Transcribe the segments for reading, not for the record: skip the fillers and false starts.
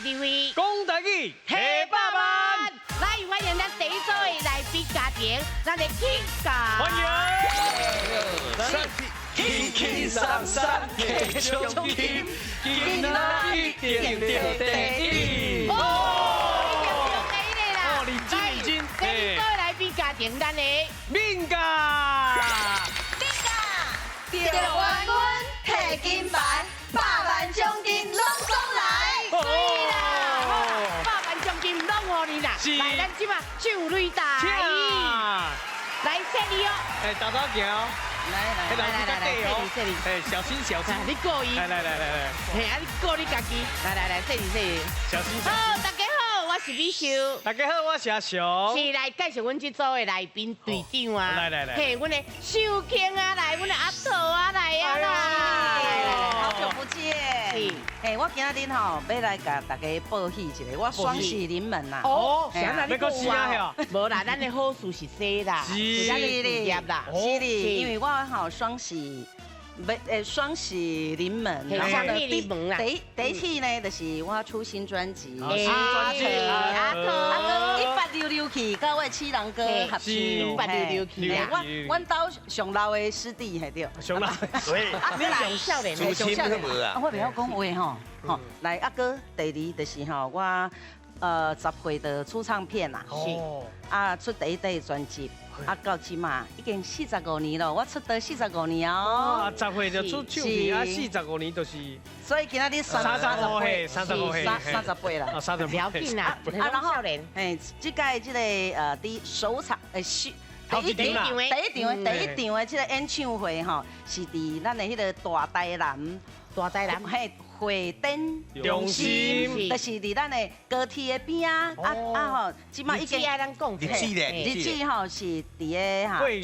智慧，講台語，提百萬。來歡迎咱第一組的來賓家庭，咱的慶家。歡迎。輕輕鬆鬆提獎金，今仔一定得第一。哦，一定得第一啦！哦，認真認真。第二組的來賓家庭，咱的敏家。敏家，得冠軍，提金牌，百萬獎金攏總來。對啦，百萬獎金攏予你啦。來，咱這馬唱擂台。來，設你哦。哎，大家行哦。來來來來來，哎，小心小心。你顧伊。來來來來來。嘿，啊，你顧你家己。來來來，設你設你。小心小心。好，大家好，我是美秀。大家好，我是阿雄。是來介紹阮這組的來賓隊長啊。來來來。嘿，阮的秀卿啊來，阮的阿桃啊來啊啦。好久不見。是。嘿，我今仔日吼欲來共大家報喜一下，我雙喜臨門啦。哦，欲閣生啊？無啦，咱的好事是生啦，是咱的事業啦。是的，因為我吼雙喜，雙喜臨門，然後呢，第一次呢，就是我出新專輯，新專輯，阿桃，阿哥一八溜溜去，佮我的七郎哥合唱，一八溜溜去啊。我阮兜上老的師弟嘿對，上老，對，你上少年，上少年啊，我袂曉講話吼，吼，來阿哥第二就是吼我10歲就出唱片啦，是，啊出第一張專輯。啊，到這馬已經四十五年咯，我出道四十五年哦。啊，10歲就出唱片，啊，四十五年就是。所以今仔日35歲，35歲，38啦。啊，38。不要緊啦。啊，然後哎，這屆這個佇首場是第一場第一場的第一場的這個演唱會吼，是佇咱的彼個大台南，大台南嘿。會展中心，就是佇咱的高鐵的邊仔，啊啊吼，這馬已經日子咧，日子吼是佇个哈8月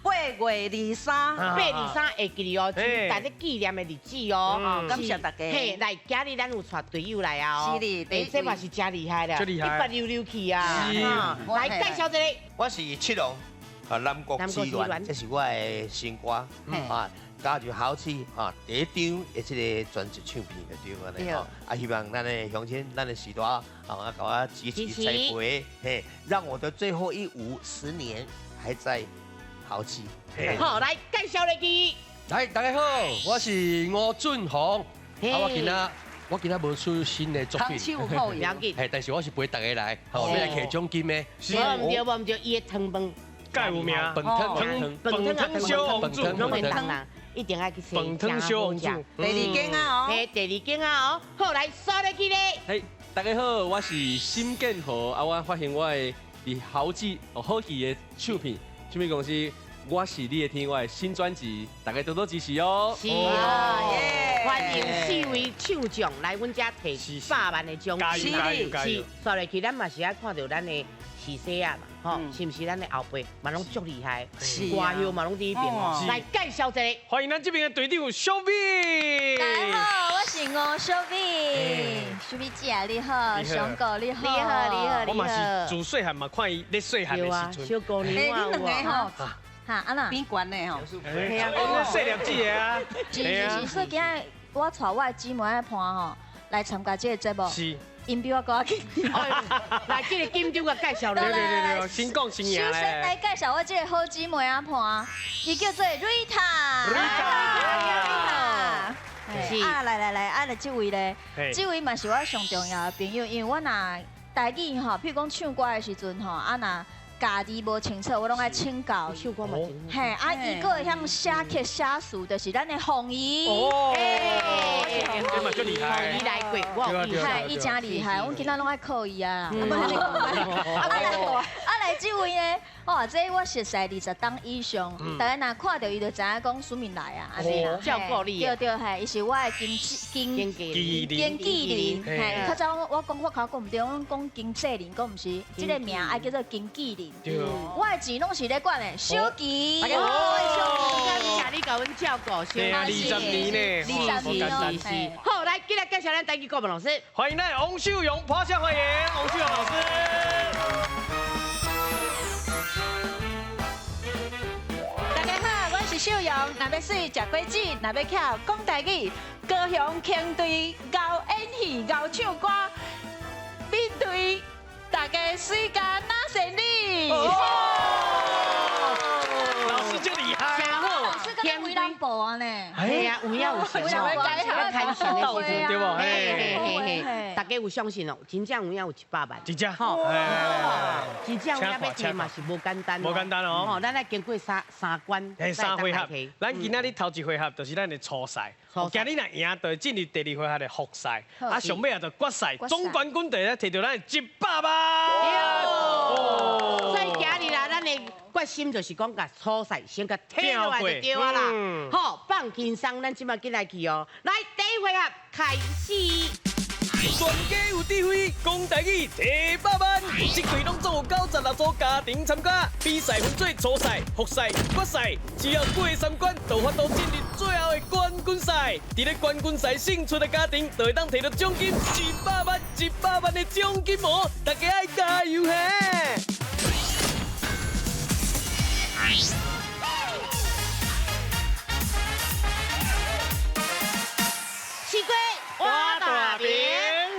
23，8月23會記得哦，是大家紀念的日子哦。感謝大家。嘿，來，今日咱有帶隊友來啊。是的，欸，這嘛是真厲害啦，一八溜溜去啊。來介紹一下，我是七龍，啊，南國之戀，這是我的新歌，啊。加入好戲啊！第一張的這個專輯唱片就對了吼。啊，希望咱的鄉親、咱的時代啊，共我支持栽培，嘿，讓我的最後一舞10年還在好戲。好，來介紹落去。來，大家好，我是吳俊宏。啊，我今仔無出新的作品，嘿，但是我是陪大家來，好，欲來提獎金的。無毋對，無毋對，伊的湯飯蓋有名，飯湯飯湯小王子，攏會當啦。一定愛去食，飯湯小王子，第二間啊哦，嘿，第二間啊哦，好來刷落去咧。嘿，大家好，我是沈建豪，啊，我發行我的佇豪記哦好戲的唱片，唱片公司，我是你的天，我的新專輯，大家多多支持哦。是啊，歡迎四位唱將來阮遮提百萬的獎金，加油加油！是，刷落去，咱嘛是愛看著咱的時勢啊嘛，吼，是毋是咱的後輩嘛攏足厲害，歌后嘛攏佇彼邊，來介紹一下。歡迎咱這邊的隊長小美。大家好，我是吳小美，小美姐你好，雄哥你好，你好你好。我嘛是自細漢嘛看伊咧細漢的時陣。小姑娘欸，你兩个吼，哈啊那變懸的吼，係啊，細粒子的啊，是是是，所以今日我帶我的姊妹仔伴吼來參加這個節目。是。𪜶比我閣較緊張。來，這個緊張共介紹。對對對對，先講先贏。首先來介紹我這個好姊妹仔伴，伊叫做瑞塔。瑞塔。是。啊，來來來，啊來這位咧，這位嘛是我上重要的朋友，因為我若台語吼，譬如講唱歌的時陣吼，啊若家己無清楚，我攏愛請教伊。唱歌嘛真嘿，啊，伊閣會曉寫曲寫詞，就是咱的鳳儀。哦，這嘛足厲害。鳳儀來過，我有嘿，伊真厲害，阮今仔攏愛靠伊啊。啊來，啊來，這位呢？哦，這我熟似20冬以上，大家若看著伊就知影講署名來啊，按呢啦。照顧你。對對，嘿，伊是我的經紀經經紀人，嘿，較早我講我較講毋對，我講經紀人，講毋是，這個名愛叫做經紀人。我的錢攏是咧管的，小琪。大家好，小琪，謝你共阮照顧，20年呢，20年哦。好，來，今日介紹咱台語顧問老師，歡迎咱王秀榮，拍掌歡迎王秀榮老師。大家好，我是秀榮，若欲媠食果子，若欲巧講台語，高雄輕隊高演戏、𠢕唱歌，面对大家水加哪胜利。老师就厉害，真好，老师敢若为人报啊呢？嘿啊，有影有神，开心的时阵，对无？嘿嘿嘿，大家有相信哦，真正有影有100万，真正吼，真正有影欲提嘛是无简单，无简单哦。吼，咱来经过三关，三回合。咱今仔日头一回合就是咱的初赛，今日若赢，就会进入第二回合的复赛，啊，上尾啊就决赛，总冠军就会提到咱100万。所以今日啦，咱的决心就是讲，共初赛先共提落来就对啊啦。好，放轻松，咱这马紧来去哦。来，第一回合开始。全家有智慧，讲台语提百万。这队拢总有96组家庭参加，比赛分做初赛、复赛、决赛，只要过三关，就有法度进入最后的冠军赛。伫咧冠军赛胜出的家庭，就会当提到奖金100万、100万的奖金哦！大家爱加油嘿！西瓜挖大饼，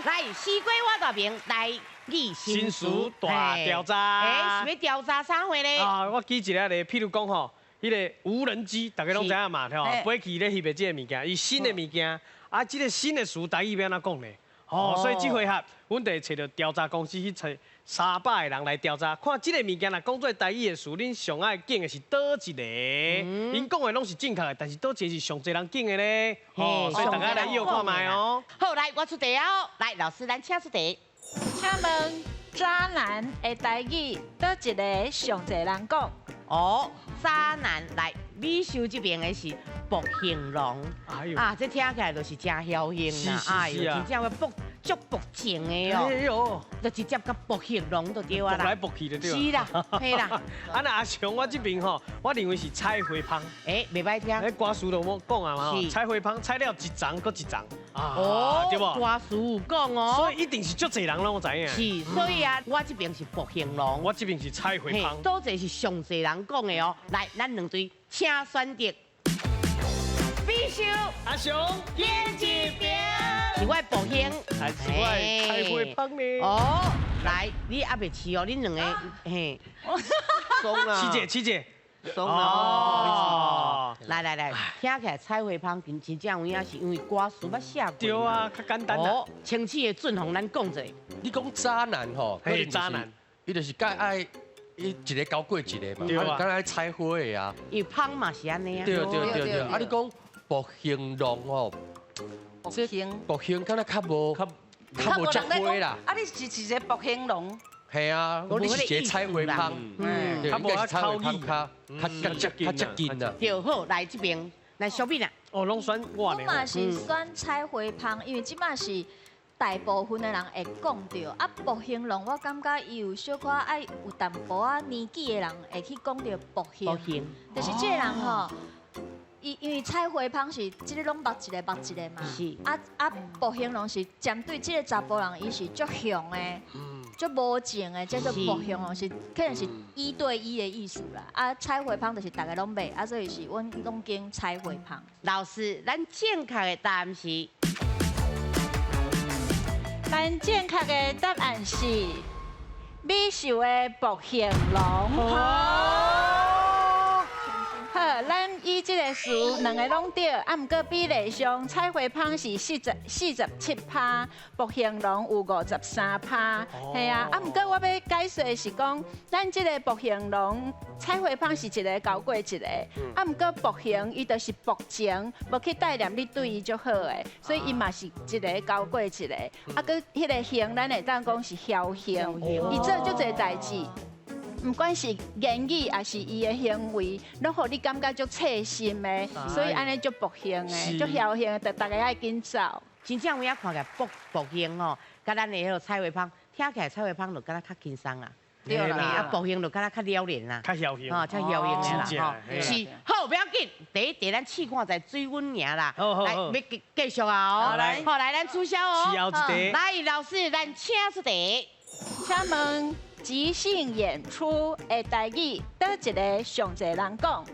来，西瓜挖大饼，来，语新词大调查。欸，是欲调查啥货咧？啊，我举一个例，譬如讲吼，彼个无人机，大家拢知影嘛，吼，飞机咧翕的这个物件，伊新的物件，啊，这个新的词台语欲按怎讲咧？哦，所以这回合，阮就会揣著调查公司去揣300个人来调查，看这个物件若讲做台语的词，恁上爱拣的是佗一个？𪜶讲的拢是正确的，但是佗一个是上济人拣的咧？哦，所以大家来约看觅哦。好，来我出题哦。来，老师，咱请出题。请问渣男的台语佗一个上济人讲？哦，渣男来，美秀这边的是薄兴龙。啊，这听起来就是真嚣兴啦。哎呦，真正个薄。足薄情的哦，就直接共薄兴龙就对啊啦，薄来薄去就对。是啦，嘿啦。啊那阿雄，我这边吼，我认为是采花芳。欸，袂歹听。欸，歌词都无讲啊嘛，采花芳，采了一丛阁一丛。哦，对无？歌词有讲哦。所以一定是足济人拢知影。是，所以啊，我这边是薄兴龙。我这边是采花芳。佗一个是上济人讲的哦。来，咱两队请选择。必修阿雄，拣一边。是我薄兴，还是我采花芳呢？哦，来，你还袂试哦，恁两个嘿，松啦，七姐，七姐，松啦。哦，来来来，听起来采花芳真正有影是因为歌词捌写过。对啊，较简单。哦，清醒的俊宏，咱讲者。你讲渣男吼，嘿，渣男，伊就是介爱伊一个交过一个嘛，啊，敢若爱采花的啊。因为芳嘛是按呢啊。对对对对，啊，你讲薄兴龙吼。薄兴，薄兴敢若较无较无遮花啦。啊，你是一个薄兴龙。嘿啊，讲你是一个采花芳，对，应该是采花芳较较较较接近啦。对，好，来这边来小敏啊。哦，拢选我呢。我嘛是选采花芳，因为这马是大部分的人会讲著。啊，薄兴龙，我感觉伊有小可爱有淡薄仔年纪的人会去讲著薄兴，就是这个人吼。伊因为采花芳是这个拢目一个目一个嘛，是啊啊，薄兴龙是针对这个查埔人，伊是足雄的，足无情的，叫做薄兴龙是可能是1对1的意思啦。啊，采花芳就是大家拢买，啊，所以是阮拢拣采花芳。老师，咱正确的答案是，咱正确的答案是美秀的薄兴龙。好，咱以这个词两个拢对，啊，毋过比例上，采花芳是47%，薄兴龙有53%，嘿啊，啊，毋过我欲解释的是讲，咱这个薄兴龙采花芳是一个交过一个，啊，毋过薄兴伊就是薄情，无去带念你对伊足好的，所以伊嘛是一个交过一个，啊，阁彼个兴，咱会当讲是嚣兴，伊做足济代志。不管是言语还是伊的行为，拢予你感觉足切心的，所以按呢足薄幸的，足嚣兴的，大家爱紧走。真正有影看起来薄薄幸吼，佮咱的彼个采花芳，听起来采花芳就敢若较轻松啊。对啦，啊薄幸就敢若较了然啦，较嚣兴，吼，较嚣兴的啦，吼，是好，不要紧，第一题咱试看在水温尔啦，来，欲继续啊，哦，好来，咱取消哦，来，老师，咱请出题，请问。即兴演出的台语，佗一个上济人讲？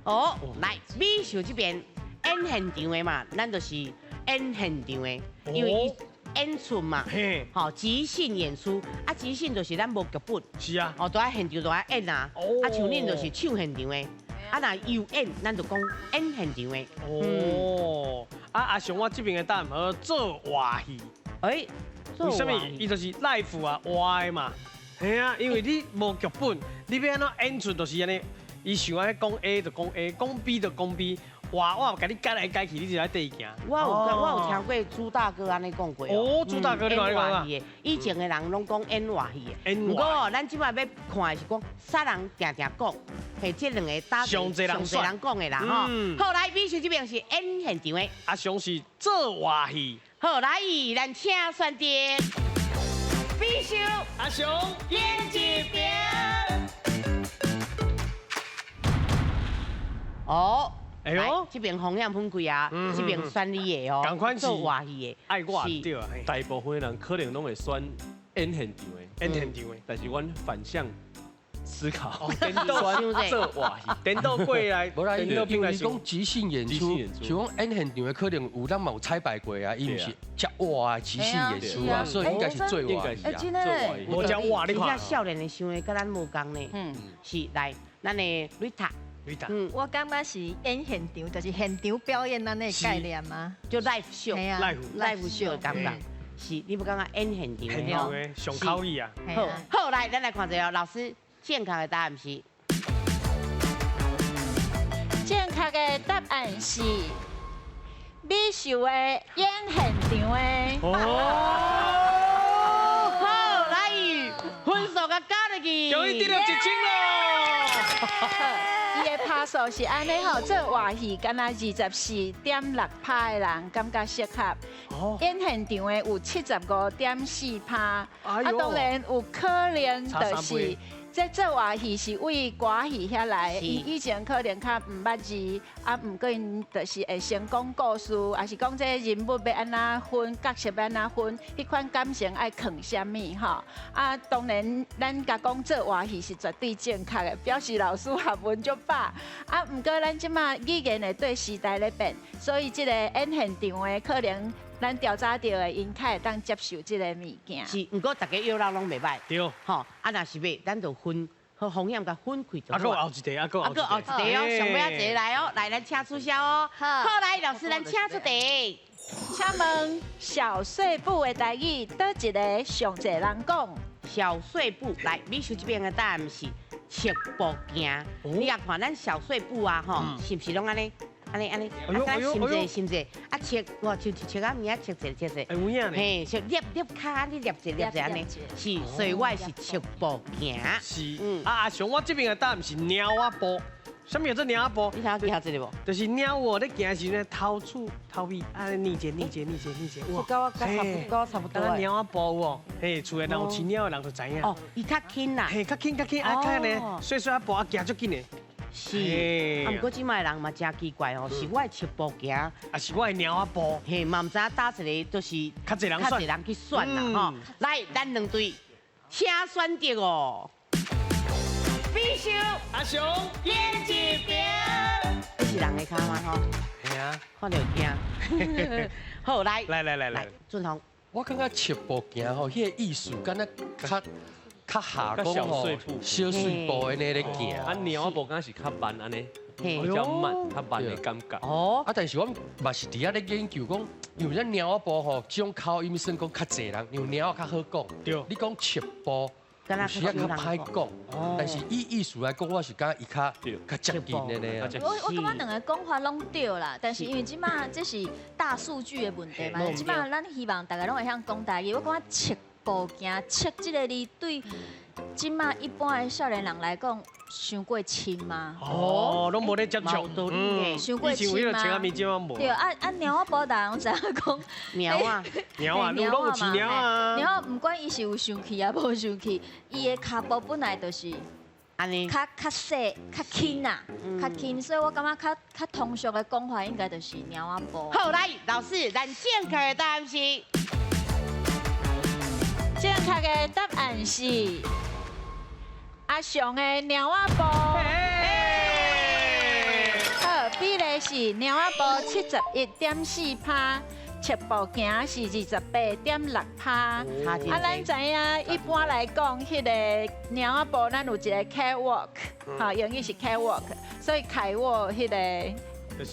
哦，来，美秀这边演现场的嘛，咱就是演現場的，因為伊演出嘛，吼即興演出，啊即興就是咱無劇本，是啊，哦，都愛現場都愛演啊，啊像恁就是唱現場的，啊若有演，咱就講演現場的。哦，啊阿雄，我這邊的答案號做活戲。欸，為啥物？伊就是 live 啊，活的嘛。嘿啊，因為你無劇本，你欲按怎演出就是按呢。伊想愛講 A 就講 A，講 B 就講 B，哇，我共你改來改去，你就愛綴伊行。我有聽過朱大哥按呢講過。哦，朱大哥，你講你講啊。以前的人攏講演活戲的。毋過咱這擺欲看的是講啥人定定講，係這兩个打上濟人上濟人講的啦吼。好，來，美秀這邊是演現場的。阿雄是做活戲。好，來，咱請選擇。美秀阿雄演一邊。哦，哎呦，這邊風險分開啊，這邊選你的哦，做活戲的，愛我對啊。大部分人可能攏會選演現場的，演現場的，但是阮反向思考，顛倒做活戲，顛倒過來，無啦，因為講即興演出，像講演現場的可能有咱嘛有彩排過啊，伊毋是遮活的即興演出啊，所以應該是做活戲啊。真的，無遮活，你看。少年的想的佮咱無仝呢，嗯，是來，咱的瑞塔。我感覺是演現場，就是現場表演咱的概念啊，就 live show，live show 的感覺，是，你不感覺演現場的哦？上口語啊。好，好來，咱來看一下老師正確的答案是，正確的答案是美秀的演現場的。哦，好，來，分數共加入去，終於得到1000咯。伊的拍數是按呢吼，做活戲敢若24.6%的人感覺適合，演現場的有75.4%，啊當然有可能就是。這做活戲是為歌戲遐來，伊以前可能較毋捌字，啊，毋過𪜶就是會先講故事，抑是講這人物欲按怎分，角色欲按怎分，彼款感情愛囥啥物吼。啊，當然咱共講做活戲是絕對正確的，表示老師學問足飽。啊，毋過咱這馬語言會對時代咧變，所以這个演現場的可能。咱調查著的，𪜶較會當接受這个物件。是，毋過逐家約人攏袂䆀。對。吼，啊，若是欲，咱就分，好風險共分開就好。啊，閣後一題，啊，閣後一題哦，上尾仔一个來哦，來，咱請出痟哦。好，來，老師，咱請出題。請問小碎步的台語，佗一个上濟人講？小碎步，來，美秀這邊的答案是赤步行。你若看咱小碎步啊，吼，是毋是攏按呢？按呢按呢，啊，敢深者深者，啊，切哇，像一切仔物仔切者切者，嘿，像捏捏跤，你捏者捏者按呢，是，所以我是赤步行。是，啊阿雄，我這邊的答案是貓仔步，啥物叫做貓仔步？你知影行這个無？就是貓哦，咧行時呢，頭出頭尾，按呢躡者躡者躡者躡者，哇，佮我差不多。敢若貓仔步哦，嘿，厝內人有飼貓的人就知影。哦，伊較輕啦。嘿，較輕較輕，啊，較呢，細細仔步啊，行足緊的。是，啊，毋過這擺人嘛誠奇怪哦，是我的赤步行，啊是我的貓仔步，嘿，嘛毋知影佗一个就是較濟人較濟人去選啦吼。來，咱兩隊請選擇哦。美秀阿雄演一邊，這是人的跤嗎？吼，係啊，看著驚。好，來，來來來來，俊宏，我感覺赤步行吼，彼个意思敢若較。較下講吼，小碎步按呢咧行。啊，貓仔步敢是較慢按呢，比較慢，較慢的感覺。哦。啊，但是阮嘛是佇遐咧研究講，因為咱貓仔步吼，這種口音算講較濟人，因為貓仔較好講。對。你講赤步，有時仔較歹講。但是以意思來講，我是感覺伊較較接近的呢。我感覺兩个講法攏對啦，但是因為這馬這是大數據的問題嘛，這馬咱希望大家攏會曉講台語。我感覺赤步行，赤這个字對這馬一般的少年人來講，傷過深嗎？哦，攏無咧接觸，傷過深嗎？對啊啊，貓仔步大家攏知影講，貓仔，貓仔，攏有飼貓啊。貓仔，毋管伊是有生氣抑無生氣，伊的跤步本來就是按呢，較較細、較輕啦，較輕，所以我感覺較較通俗的講法應該就是貓仔步。好，來，老師，咱正確的答案是。正確的答案是阿雄的貓仔步。好，比例是貓仔步71.4%，赤步行是28.6%。啊，咱知影一般來講，彼個貓仔步咱有一個 catwalk，吼，英語是 catwalk，所以凱沃彼個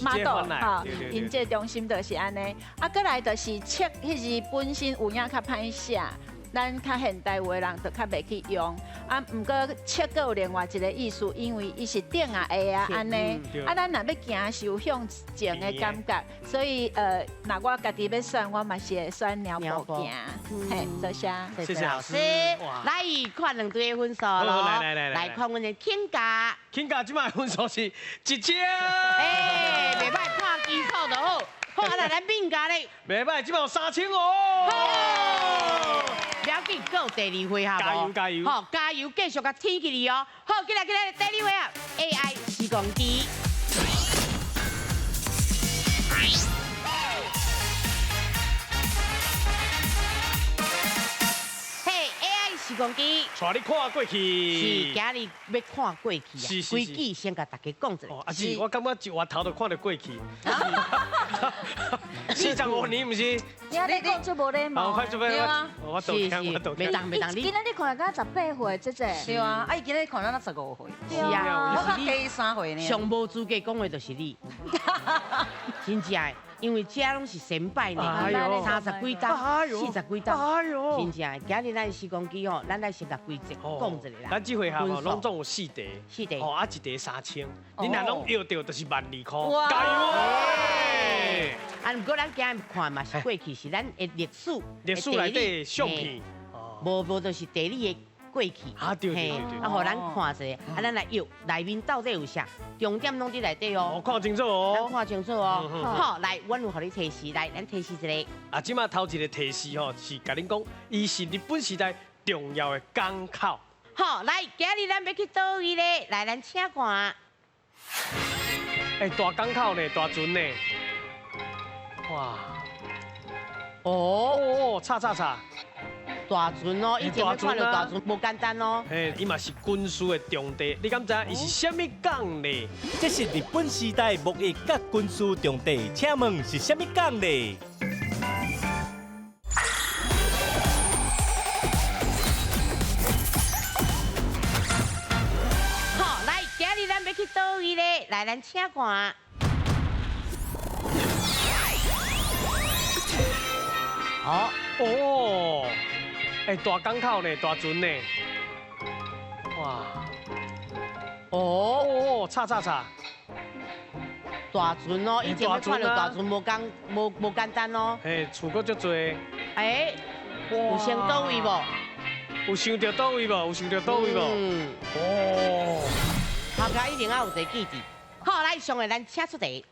model 吼，𪜶這中心就是按呢。啊，閣來就是測，彼字本身有影較歹寫。咱較現代話人就較袂去用，啊，毋過測閣有另外一個意思，因為伊是頂啊下啊按呢，啊，咱若欲行是有向前的感覺，所以若我家己欲選，我嘛是會選貓步行，嘿，多謝。謝謝老師。來看兩隊的分數囉，來來來來看阮的請假。請假這擺分數是1000。欸，袂歹，看基礎就好。好，啊來咱敏家咧。袂歹，這擺有3000哦。不要緊，閣有第二回合。加油加油！好，加油，繼續共天起來哦。好，進來進來，第二回合 AI 時光機。嘿，AI 時光機，帶你看過去。是，今日欲看過去啊。規矩先共大家講一下。阿姊，我感覺一回頭就看著過去。45年毋是？你講出無禮貌。對啊，我道歉，我道歉。袂當袂當，你今日你看敢18歲，這這。對啊，啊伊今日看咱15歲。是啊，我較低3歲呢。上無資格講話就是你，真正的，因為這攏是先輩呢，30幾冬、40幾冬，真正的。今日咱時光機吼，咱來先共規則講一下啦。咱這回合吼，攏總有4題，4題，吼啊1題3000，你若攏搖著，就是12000塊。加油！啊，毋過咱今日看嘛是過去，是咱的歷史，歷史內底相片，無就是地理的過去。啊對對對對。啊，予咱看一下，啊，咱來搖內面到底有啥？重點攏佇內底哦。我看清楚哦。咱看清楚哦。好，來，阮有予你提示，來，咱提示一個。啊，這擺頭一個提示吼，是共恁講，伊是日本時代重要的港口。好，來，今日咱欲去佗位咧？來，咱請看。欸，大港口呢，大船呢。哇！哦哦，差差差！大船哦，以前欲看著大船無簡單哦。嘿，伊嘛是軍事的重地，你敢知影伊是啥物港呢？這是日本時代貿易佮軍事重地，請問是啥物港呢？好，來，今日咱欲去佗位咧？來，咱請看。哦哦，欸，大港口呢，大船呢，哇！哦哦，差差差！大船哦，以前欲看著大船無簡單哦。嘿，厝閣足濟。欸，有想佗位無？有想著佗位無？有想著佗位無？嗯。哦。頭家一定要有一個記憶。好，來，上個咱請出題。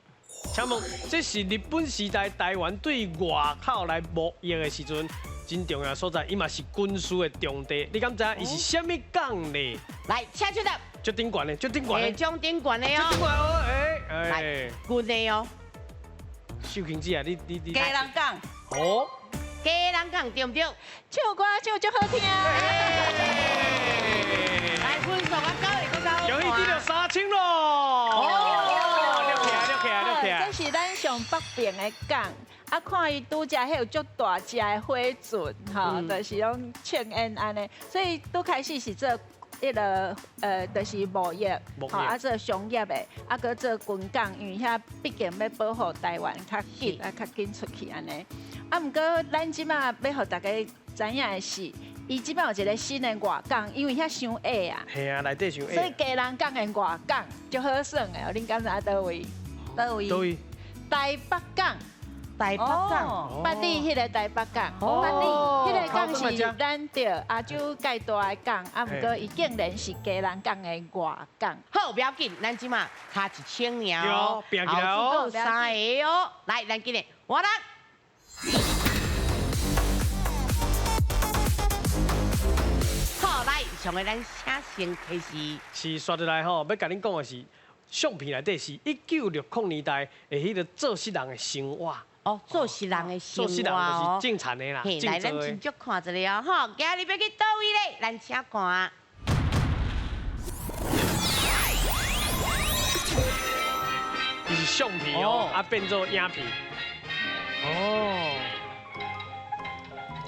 請問，這是日本時代台灣對外口來貿易的時陣，真重要的所在，伊嘛是軍事的重地。你敢知影伊是啥物港呢？來，請出答。足頂懸的，足頂懸的。足頂懸的哦。足頂懸哦，欸，來，軍的哦。秀琴姐啊，你。基隆港。哦。基隆港對毋對？唱歌唱足好聽。來，分數啊，高會閣較好。恭喜得著3000咯。這是咱上北邊的港，啊，看伊拄才彼有足大隻的火船，吼，就是攏庆煙按呢，所以拄開始是做彼个就是貿易，吼，啊做商業的，啊閣做軍港，因為遐畢竟欲保護台灣較緊，啊較緊出去按呢。啊，毋過咱這擺欲予大家知影的是，伊這擺有一個新的外港，因為遐傷矮啊，係啊，內底傷矮，所以基隆港的外港足好耍的，恁敢知影佗位？佗位？佗位？台北港，台北港，八里彼个台北港，八里彼个港是咱對亞洲蓋大的港，啊，毋過伊竟然是基隆港的外港。好，不要緊，咱這馬差1000爾哦，拼起來哦，後有3個哦，來，咱今日我來。好，來，上個咱請先開始。是，煞落來吼，欲共恁講的是。相片內底是1960年代的彼个做穡人的生活。哦，做穡人的生活。做穡人就是種田的啦。嘿，來，咱真足看一下哦，吼，今日欲去佗位咧？咱請看。伊是相片哦，啊變做影片。哦。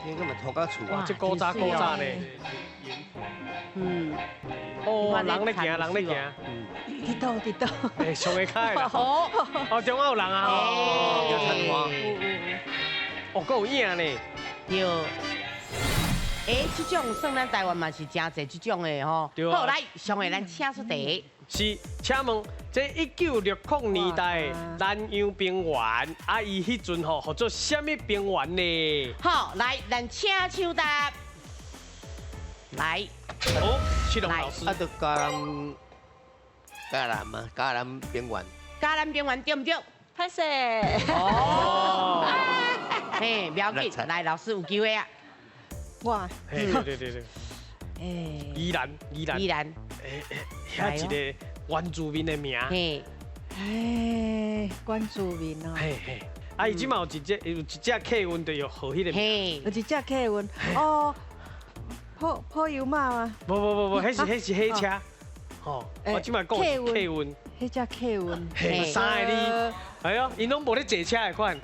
这个嘛土甲厝啊，这古早古早呢。哦，人咧行，人咧行。伫倒伫倒。哎，上会开啦。哦，哦，中间有人啊。哦，有残花。哦，阁有影呢。对。哎，这种算咱台湾嘛是真济这种的吼。对。好，来，上下咱请出题。是，请问这1960年代南洋平原，啊，伊彼阵吼，号做啥物平原呢？好，来，咱请抢答。来。哦，七龙老师。啊，就嘉南，嘉南啊，嘉南平原。嘉南平原对不对？歹势。哦。嘿，不要紧，来，老师有机会啊。哇。嘿，对对对对。哎。宜兰，宜兰。宜兰。哎哎，遐一个原住民的名。嘿。哎，原住民哦。嘿嘿。啊，伊这马有一只有一只客运就有号彼个名。嘿。有一只客运哦。普悠玛吗？无无无无，彼是彼是火车，吼！我这摆讲客运，彼只客运，嘿，三个字，哎呦，𪜶拢无咧坐车的款。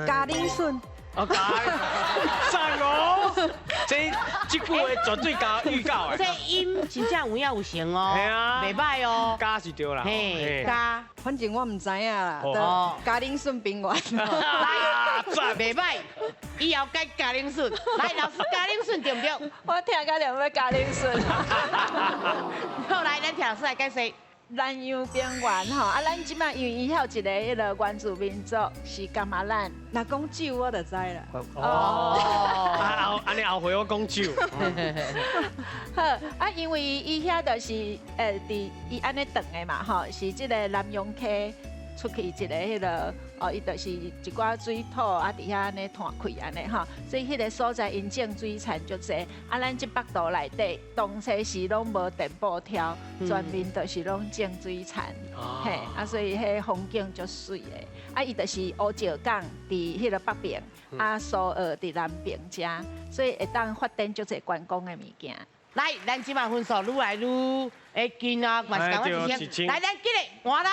嘉玲顺。哦，赞哦！这这句话绝对加预告的。这音真正有影有成哦，嘿啊，袂歹哦。加是对啦，嘿，加。反正我毋知影啦，哦，嘉玲顺平原。来，赞，袂歹。以后改嘉玲顺。来，老师，嘉玲顺对不对？我听甲两位嘉玲顺。好，来，咱听老师来解释。南洋平原吼，啊，咱这摆因为伊遐有一个彼个原住民族是噶玛兰，若讲酒我就知啦。哦，啊后，按呢后悔我讲酒。好，啊，因为伊遐就是伫伊按呢长的嘛吼，是这个南洋溪出去一个彼个，哦，伊就是一寡水土啊，伫遐按呢摊开按呢吼，所以彼个所在𪜶种水产足济。啊，咱这北岛内底当初时拢无电布条，全面就是拢种水产，嘿，啊，所以彼风景足媠的。啊，伊就是乌石港伫彼个北边，啊，苏澳伫南边遮，所以会当发展足济观光的物件。来，咱这摆分数愈来愈会近啊，嘛是共我一千。来，咱进来换人。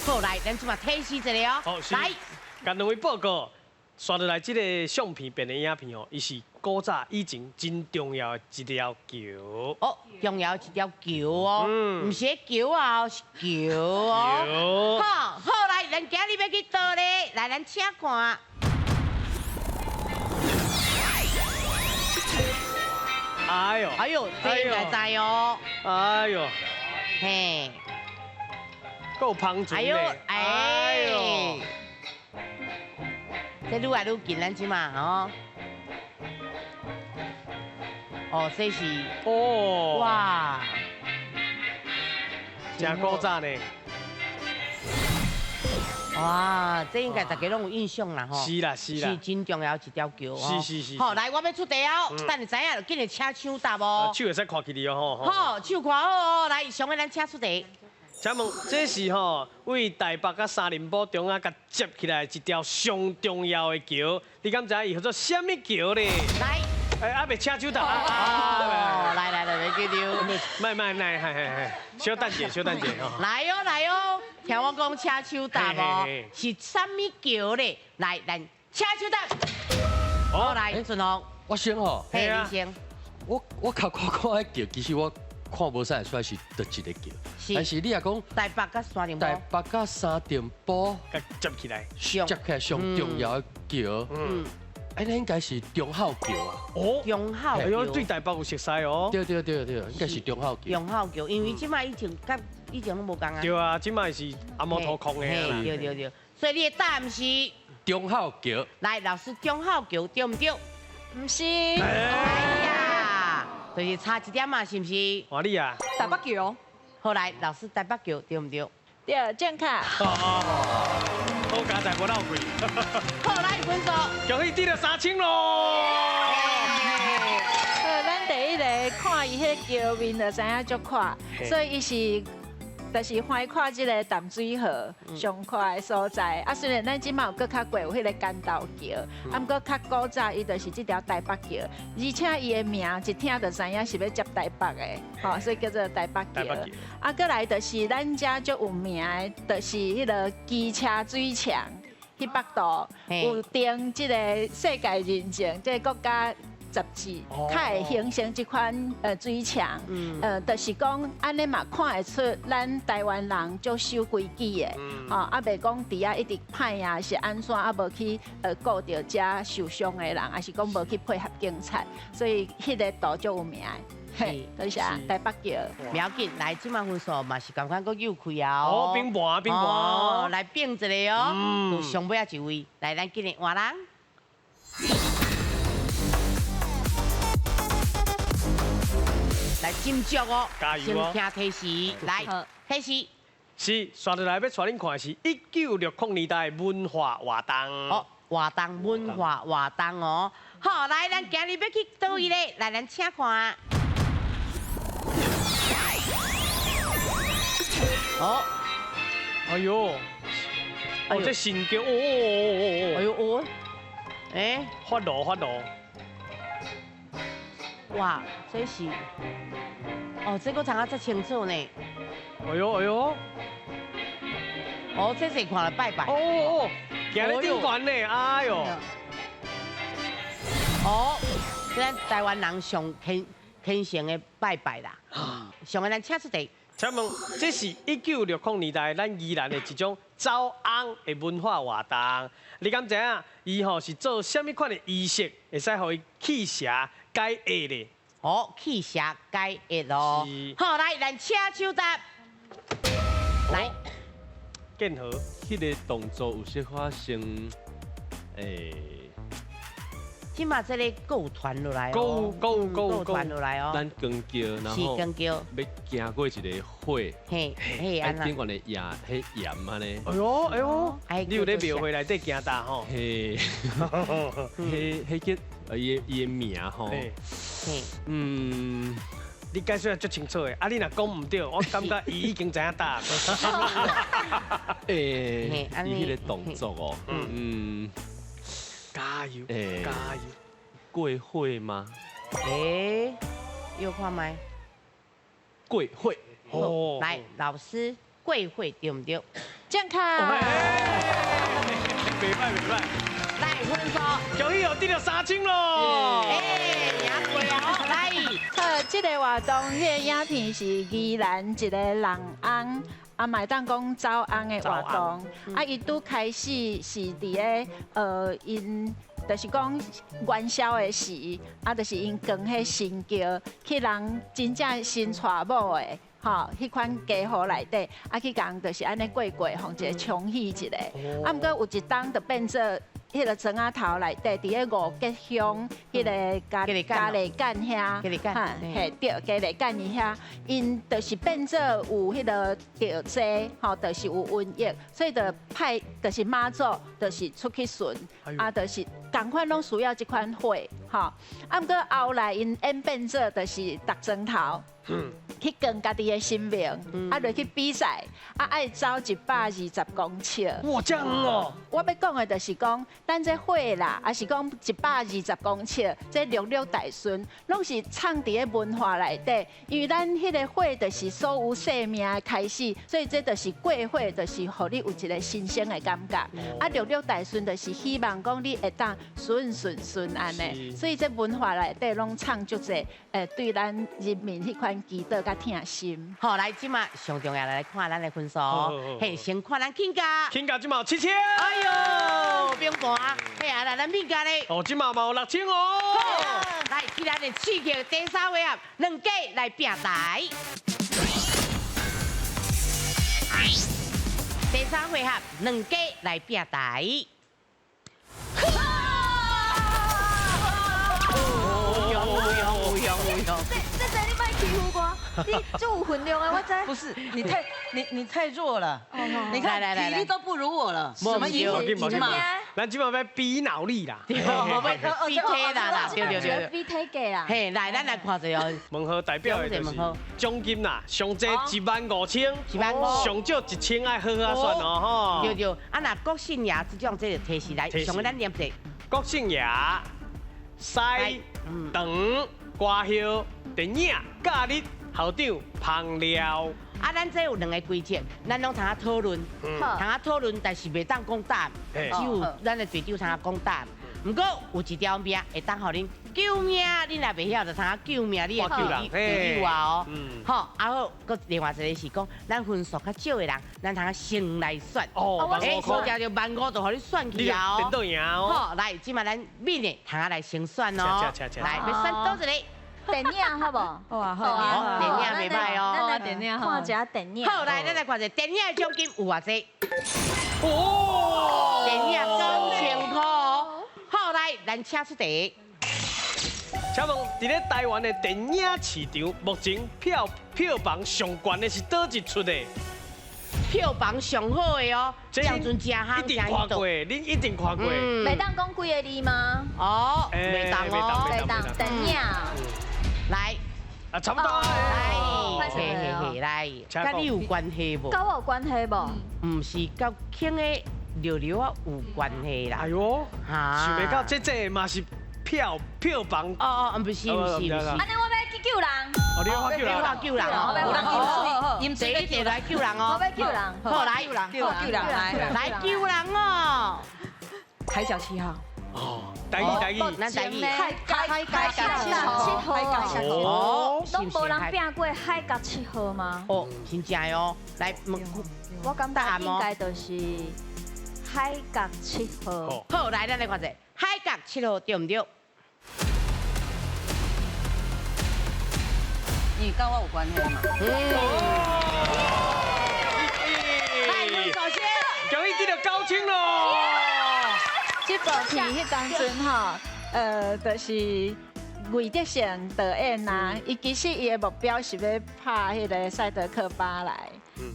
好，来，咱这摆提示一下哦。好，来，共两位报告，刷落来这个相片变的影片哦，伊是古早以前真重要的一条桥。哦，重要一条桥哦，毋是桥啊，是桥哦。好，好，来，咱今日欲去佗咧？来，咱请看。哎呦，哎呦，这应该知哦。哎呦，嘿，够芳醇。哎呦，哎呦，这愈来愈近咱这嘛吼。哦，这是哦，哇，真古早呢。哇，这应该大家拢有印象啦吼。是啦是啦，是真重要一条桥哦。是是是。好，来，我欲出题哦，等下知影就紧来请抢答哦。手会使看起来哦吼。好，手看好哦，来，上个咱请出题。请问这是吼为台北佮三林埔中间共接起来一条上重要的桥，你敢知影伊叫做啥物桥咧？来，哎，还袂请手答啊！来来来，袂记着。慢慢来，嘿嘿嘿，小等者，小等者吼。来哦来哦，听我讲，请手答哦，是啥物桥咧？来，咱请手答。好，来，顺宏。我先吼。嘿，你先。我较看看彼桥，其实我看无啥会出来是佗一个桥。但是你若讲台北佮三重埔，台北佮三重埔接起来，接起来上重要的桥。嗯。哎，那应该是忠孝桥啊！哦，忠孝桥，哎呦，对台北有熟悉哦。对对对对，应该是忠孝桥。忠孝桥，因为这摆以前佮以前拢无仝啊。对啊，这摆是阿摩托空的啦。对对对，所以你的答案是忠孝桥。来，老师，忠孝桥对毋对？毋是。哎呀，就是差一点嘛，是毋是？华丽啊。台北桥。好，来，老师，台北桥对毋对？对，正确。好佳哉，无闹鬼。好，来分数。恭喜得了3000咯！好，咱第一个看伊彼个桥面就知影足宽，所以伊是就是欢喜看这个淡水河上快的所在。啊，虽然咱这马有阁较过有彼个干道桥，啊，毋过较古早伊就是这条台北桥，而且伊的名一听就知影是欲接台北的，吼，所以叫做台北桥。啊，阁来就是咱遮足有名的，就是彼个机车水墙，彼北渡有登这个世界认证，这个国家杂志，较会形成这款水墙，就是讲按呢嘛看会出咱台湾人足守规矩的，吼，啊袂讲伫遐一直歹啊，是按怎啊无去顾著遮受伤的人，抑是讲无去配合警察，所以彼个图足有名的。嘿，多谢台北桥。不要紧，来这马分数嘛是共款阁有开啊。哦，冰盘冰盘，来变一个哦，就上尾仔一位，来咱今日换人。来斟酌哦，加油哦！先听提示，来提示。是，刷落来要带恁看的是1960年代文化活动。哦，活动文化活动哦。好，来，咱今日欲去佗位咧？来，咱请看。哦，哎呦，哦，这神轿，哦哦哦哦，哎呦哦，哎，发炉发炉。哇，这是，哦，这个藏啊遮清楚呢。哎呦哎呦，哦，这是看了拜拜。哦哦，行咧顶悬呢，哎呦。哦，这咱台湾人上虔虔诚的拜拜啦。上个咱请出题。请问，这是1960年代咱宜兰的一种走尪的文化活动，你敢知影？伊吼是做啥物款的仪式，会使予伊驱邪解厄咧？哦，驱邪解厄咯。好，来，咱请手答。来，建和，彼个动作有小可像，这马这个购团落来哦，购购购团落来哦。咱光桥，然后要行过一个火，嘿嘿，啊顶悬的盐，彼盐按呢。哎呦哎呦，你有咧庙会内底行哒吼？嘿，彼彼叫伊的名吼。嗯，你解说得足清楚的，啊你若讲毋对，我感觉伊已经知影答。欸，伊彼个动作哦，嗯。加油！加油！过火吗？欸，又看觅。过火。哦。来，老师，过火对毋对？正确。袂歹袂歹。来，分数。恭喜哦，得了3000咯。欸，赢过啊！来。好，这个活动，彼个影片是宜兰一个人翁。啊，嘛会当讲走尪的活动，啊，伊拄开始是伫咧，𪜶就是讲元宵的时，啊，就是𪜶扛彼神轿去人真正新娶某的，吼，彼款家户内底，啊，去共就是按呢过过，予一个冲喜一下。啊，毋过有一冬就变做彼个庄仔头内底，伫咧五结乡彼个嘉里干遐，嘿，对，嘉里干伊遐，𪜶就是变做有彼个著灾，吼，就是有瘟疫，所以就派，就是妈祖，就是出去巡，啊，就是仝款拢需要这款火，吼，啊，毋过后来𪜶演变做就是踏砖头。去扛家己的生命，啊，落去比赛，啊，爱走120公尺。哇，这样哦！我欲讲的就是讲，咱这火啦，抑是讲120公尺，这六六大顺，拢是藏伫咧文化内底。因为咱彼个火就是所有生命的开始，所以这就是过火，就是予你有一个新鲜的感觉。啊，六六大顺就是希望讲你会当顺顺顺按呢。所以这文化内底拢藏足济，对咱人民彼款祈祷佮疼心。好，来，这马上重要来看咱的分数。嘿，先看咱庆家。庆家这马有7000。哎呦，冰盘。嘿啊，来咱敏家咧。哦，这马嘛有6000哦。来，去咱的刺激第三回合，两家来拼台。第三回合，两家来拼台。这你莫欺负我，你足有分量啊！我知。不是，你太弱了。你看体力都不如我了。什么赢赢嘛？咱這擺欲比腦力啦，對，比體力啦，對對對，比體格啦。嘿，來，咱來看一下哦。問號代表的就是獎金啦，上濟15000，15000，上少1000，愛好好算哦，吼。對對，啊若國姓爺這種這個提示來，上個咱念者。國姓爺、西、長、歌后、電影、假日、校長、芳寮。啊，咱這有兩個規則，咱攏通啊討論，通啊討論，但是袂當講答案，只有咱的隊長通啊講答案。毋過有一條命會當予恁救命，恁若袂曉就通啊救命你的隊友啊哦。好，啊好，閣另外一個是講，咱分數較少的人，咱通啊先來選。哦，欸，所以就15,000就予你選去啊哦。好，來，這擺咱敏的通啊來先選哦。來，欲選佗一个？電影好無？好啊，好啊，電影袂歹哦。咱來電影，看一下電影。好，來，咱來看一下電影的獎金有偌濟？哦，電影9000箍。好，來，咱請出題。請問，佇咧台灣的電影市場，目前票房上懸的是佗一齣的？票房上好的哦，這陣真夯，一定看過，恁一定看過。袂當講幾個字嗎？哦，袂當哦，袂當。電影。來，啊，差不多。來，嘿嘿嘿，來，佮你有關係無？佮我有關係無？毋是，佮輕的尿尿啊有關係啦。哎喲，想袂到這嘛是票房。哦哦，毋是毋是毋是。按呢我欲去救人。哦，你欲救人。我救人哦。有人飲水，飲水你就來救人哦。我欲救人。好，來救人，救人，來救人哦。海角七號。哦，台語台語，咱台語。海角七號，海角七號，攏無人拚過海角七號嗎？哦，真正哦，來，我感覺應該就是海角七號。好，來，咱來看一下海角七號對毋對？你佮我有關係嘛？來，首先，恭喜得到9000咯。這部片彼當陣吼，就是魏德聖導演啊，伊其實伊的目標是欲拍彼个賽德克巴萊，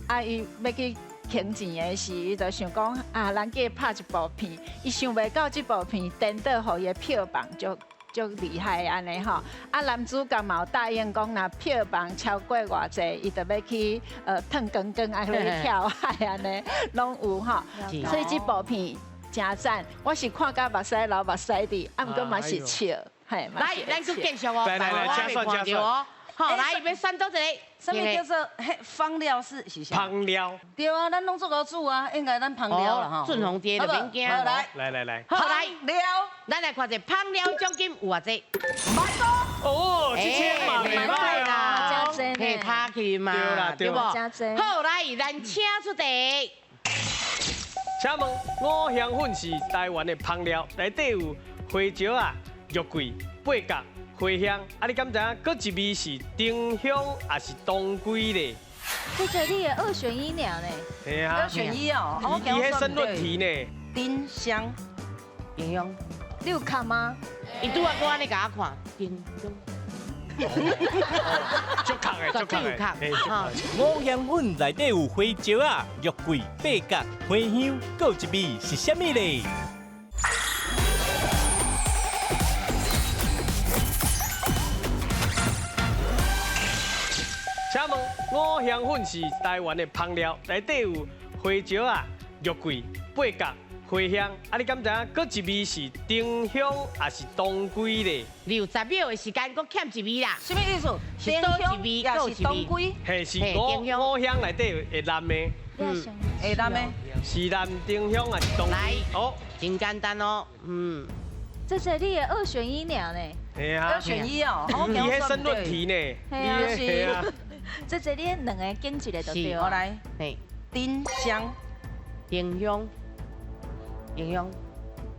啊，伊欲去還錢的時，伊就想講啊，咱去拍一部片，伊想袂到這部片顛倒，予伊的票房就厲害按呢吼，啊，男主角嘛有答應講，若票房超過偌濟，伊就欲去褪光光，啊，去跳海按呢，攏有吼，所以這部片。真讚！我是看甲目屎流目屎滴，啊，毋過嘛是笑，嘿。來，咱閣繼續哦，來來來，請選請選哦。好，來，欲選佗一個？啥物叫做彼芳料是啥？芳料。對啊，咱攏做老煮啊，應該咱芳料啦吼。俊宏爹就免驚。好來，來來來。好來，料，咱來看一下芳料獎金有偌濟？15000。哦，1000嘛，袂歹啦。嘿，拍去嘛，對無？好，來，咱請出題。請問五香粉是台灣的芳料，內底有花椒仔、肉桂、八角、茴香。啊，你敢知影閣一味是丁香，抑是當歸咧？這這你的2選1爾呢？嘿啊，2選1哦。伊彼申論題呢？丁香，丁香，你有看嗎？伊拄仔閣按呢共我看，丁香。足確的，足確的。五香粉內底有花椒仔、肉桂、八角、茴香，閣有一味是啥物咧？請問五香粉是台灣的芳料，內底有花椒仔、肉桂、八角、茴香。啊，你敢知影閣一味是丁香，抑是當歸咧？你有10秒的時間，閣欠一味啦。啥物意思？是佗一味，閣是當歸？嘿，是五香內底會藍的。會藍的。是藍丁香抑是當歸？來，哦，真簡單哦，嗯。這這你的2選1爾呢？嘿啊。2選1哦，伊彼申論題呢？嘿啊，是。這這你兩个揀一个就對。好來，嘿，丁香，丁香。丁香，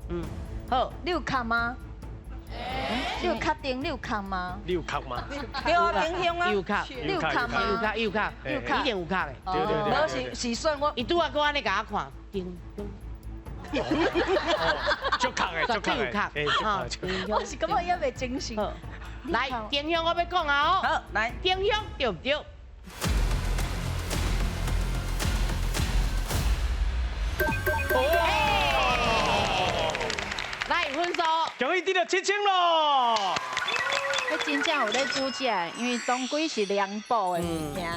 嗯，好，你有確嗎？你有確定你有確嗎？你有確嗎？對啊，丁香啊，有確，你有確嗎？有確，有確，有確，一定有確的。對對對。無是是算我，伊拄仔閣按呢共我看，丁香，足確的，足確的，我是感覺猶袂精神。來，丁香我欲講啊哦。好，來，丁香對毋對？得著7000咯。彼真正有咧煮食，因為當歸是涼補的物件，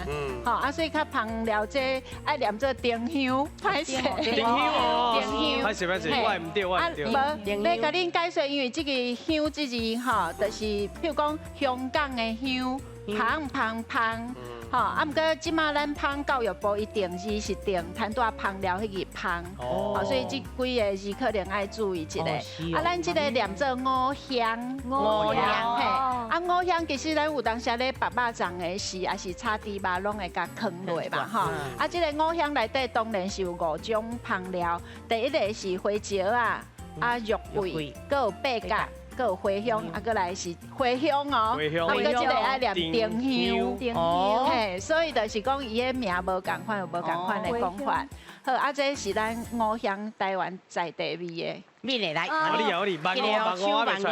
吼啊，所以較芳療這愛念做丁香，歹勢。丁香哦，丁香。歹勢歹勢，我毋對，我毋對。無，欲共恁解說，因為這個香這字吼，就是譬如講香港的香，芳芳芳，吼啊，毋過這馬咱芳教育部伊定字是定攤大芳療彼個芳，哦，所以這幾个字可能愛注意一下。啊，咱這個念做五香，五香，嘿，啊五香其實咱有當時咧白肉粽的時，抑是炒豬肉攏會共囥落嘛，吼。啊，這个五香內底當然是有五種芳療，第一个是花椒啊，啊肉桂，閣有八角。閣有花香，啊，閣來是花香哦，啊，閣這个愛念丁香，嘿，所以就是講伊的名無仝款，有無仝款的講法。好，啊，這是咱五香台灣在地味的。米來來，我哩我哩，萬五萬五萬五。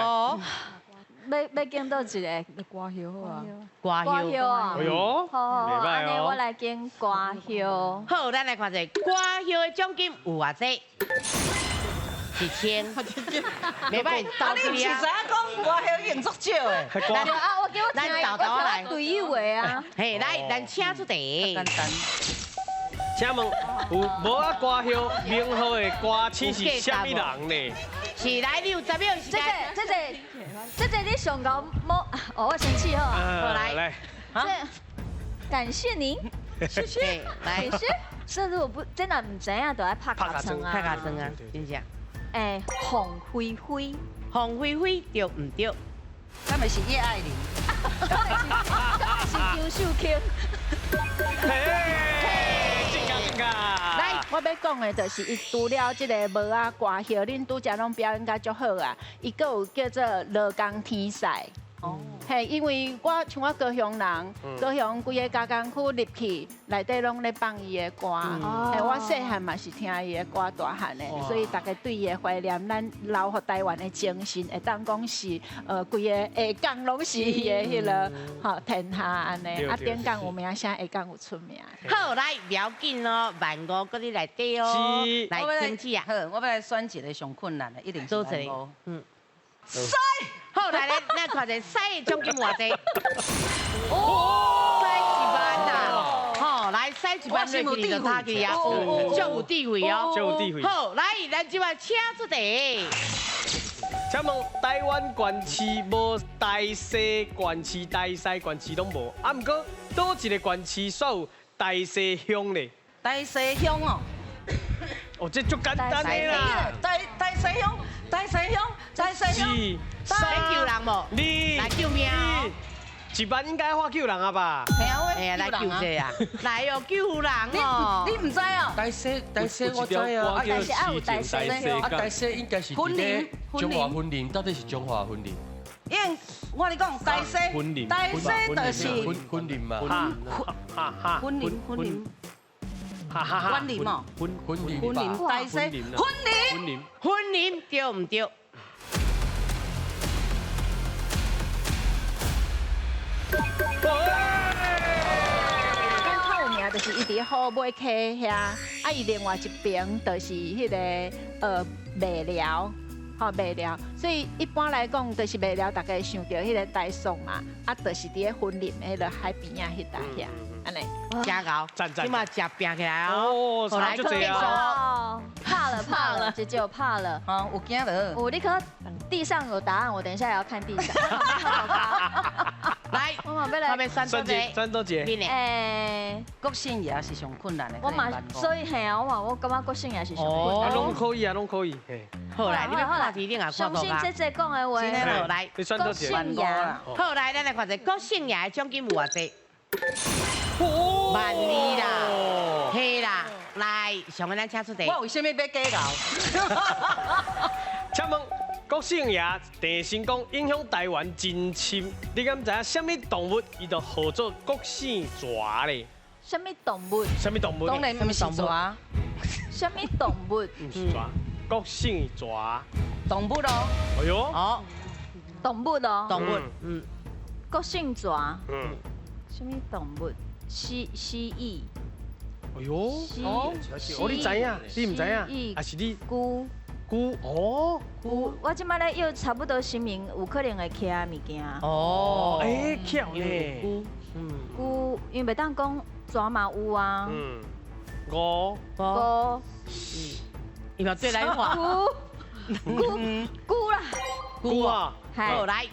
欲揀佗一个？瓜葉好啊，瓜葉啊，哎喲，好，按呢我來揀瓜葉。好，咱來看一下瓜葉的獎金有偌濟？1000，袂歹，啊，你毋是知影講瓜葉已經足少的？啊，我叫我聽，我聽隊友的啊。嘿，來，咱請出題。簡單。請問有無啊瓜葉名號的歌星是啥物人呢？是來，你有10秒時間。這個你上高摸，哦，我生氣好。好來來。感謝您，謝謝，來，謝謝。這如果不真的毋知影，就愛拍尻川啊，拍尻川啊，真正。欸，鳳飛飛，鳳飛飛對毋對？敢會是葉愛玲？敢是張秀卿？真噶真噶！來，我欲講的就是伊除了這个帽仔歌葉，恁拄才攏表演甲足好啊，伊閣有叫做羅江天賽。哦，嘿，因為我像我高雄人，高雄規个加工區入去，內底攏咧放伊的歌。嘿，我細漢嘛是聽伊的歌大漢的，所以大家對伊的懷念，咱留予台灣的精神，會當講是，規个下港攏是伊的彼个吼天下按呢。啊，頂港有名聲，下港有出名。好，來，不要緊哦，萬五閣佇內底哦，來，停止啊。好，我欲來選一个上困難的，一定是萬五。嗯。屎，好來來，咱看一下屎的獎金偌濟？哦，屎1萬啦，吼，來屎1萬落去就打去啊，足有智慧哦，足有智慧。好，來，咱這擺請出題。請問台灣縣市無台西縣市、台西縣市攏無，啊，毋過佗一个縣市煞有台西鄉咧？台西鄉哦。哦，這足簡單的啦。台西鄉，台西鄉，台西鄉。來救人無？你來救命哦！1萬應該喊救人啊吧？係啊，哎呀，來救者啊！來哦，救人哦！你毋知哦？台西，台西我知啊。但是啊有台西，啊台西應該是佇咧彰化雲林，到底是彰化雲林？因為我跟你講，台西，台西就是雲林嘛。雲林，雲林。雲林哦，雲林，雲林，台西，雲林，雲林對毋對？咱較有名就是伊佇好尾溪遐，啊，伊另外一邊就是彼个麥寮，吼麥寮，所以一般來講，就是麥寮，大家會想著彼个台塑嘛，啊，就是佇咧雲林彼个海邊仔彼搭遐。按呢，真𠢕，這馬食拼起來哦，來繼續，怕了怕了，姐姐我怕了，啊，有驚了，我立刻地上有答案，我等一下也要看地上。來，我嘛欲來選多一，選多一個。欸，國姓爺是上困難的。我嘛，所以嘿啊，我嘛，我感覺國姓爺是上困難。啊，攏可以啊，攏可以。好來，你欲看題頂也看相信姐姐講的話。好來，國姓爺。好來，咱來看一下國姓爺的獎金有偌濟？12,000啦，嘿啦，來，上個咱請出題。我為啥物欲假𠢕？請問郭姓爺鄭成功影響台灣真深，你敢知影啥物動物伊就號做郭姓蛇咧？啥物動物？啥物動物？當然毋是蛇。啥物動物？毋是蛇，郭姓蛇。動物咯。哎喲。哦。動物咯。動物。嗯。郭姓蛇。嗯。啥物動物？蜥蜴。哎喲。哦，你知影？你毋知影？還是你？龜。龜哦，龜，我這擺咧藥差不多神明有可能會徛的物件。哦，欸，巧呢。龜，龜，因為袂當講蛇嘛有啊。五五，伊嘛對來看。龜，龜，龜啦。龜啊。好來，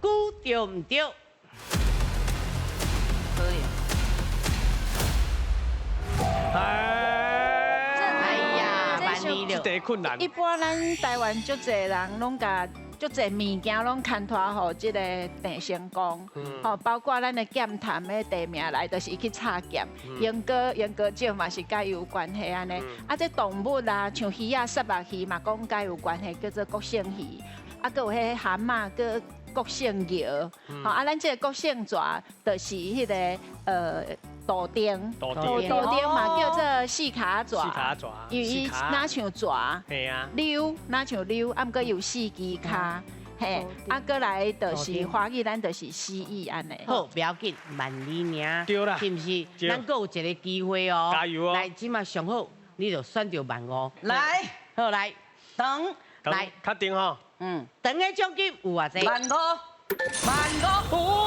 龜對毋對？可以。哎呀，這第困難。一般咱台灣足濟人攏共足濟物件攏牽拖予這个鄭成功，吼，包括咱的劍潭的地名來，就是伊去插劍。英歌石嘛是佮伊有關係按呢。啊，這動物啊，像魚仔、虱目魚嘛，講佮伊有關係，叫做國姓魚。啊，閣有彼蛤蟆，閣國姓魚。吼，啊，咱這个國姓蛇就是彼个杜丁，杜丁嘛叫做四跤蛇，四跤蛇，因為伊若像蛇，溜，若像溜，啊，毋過有四支跤，嘿，啊，閣來就是華語，咱就是蜥蜴按呢。好，不要緊，萬里爾，對啦，是毋是？咱閣有一個機會哦，加油哦！來，這馬上好，你就選著15,000。來，好來，等，來，確定吼？嗯，長的獎金有偌濟？15,000，15,000。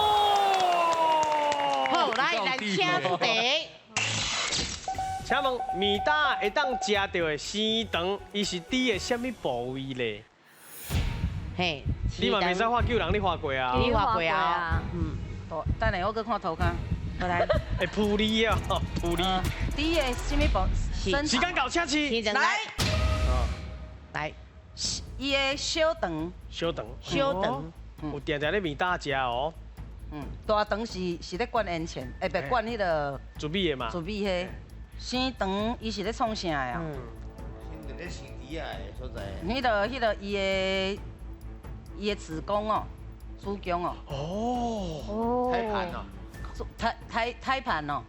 好，來，來請出題。請問麵搭會當食著的生腸，伊是佇个啥物部位咧？嘿，你嘛袂使喝救人，你喝過啊？你喝過啊？嗯，等下我閣看塗跤。來，會撲你啊！撲你。佇个啥物部？時間到，請試。來，來，伊的小腸。小腸。小腸。有定定咧麵搭食哦。嗯，大腸是咧灌煙錢，欸，袂灌彼个。糯米的嘛。糯米彼，生肠伊是咧创啥的啊？生咧生猪仔的所在。彼个伊的子宮哦，子宮哦。哦。胎盤哦。胎盤哦。